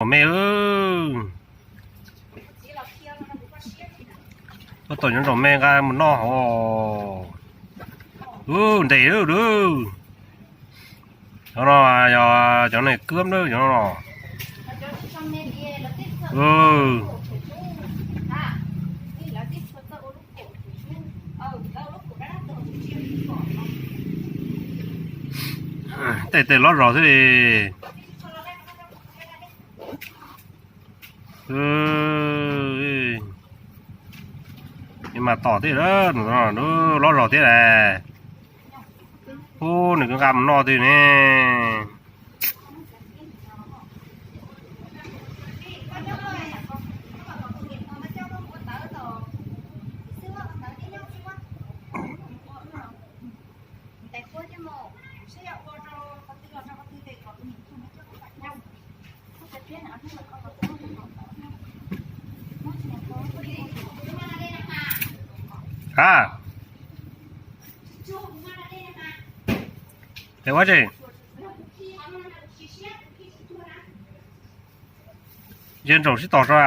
Nyob me, tuaj tom nyob nrog me nqa mus noj hauv. Ub, ntes lawm. Cov no yog cov neeg kwb lawm cov no. Tej tes loj zog thiab li. Mas tom thiab, loj zog thiab las. Ub, nws kuj nqa mus noj twg ne. A, ua tsi, ze ntsaum sib tog tso.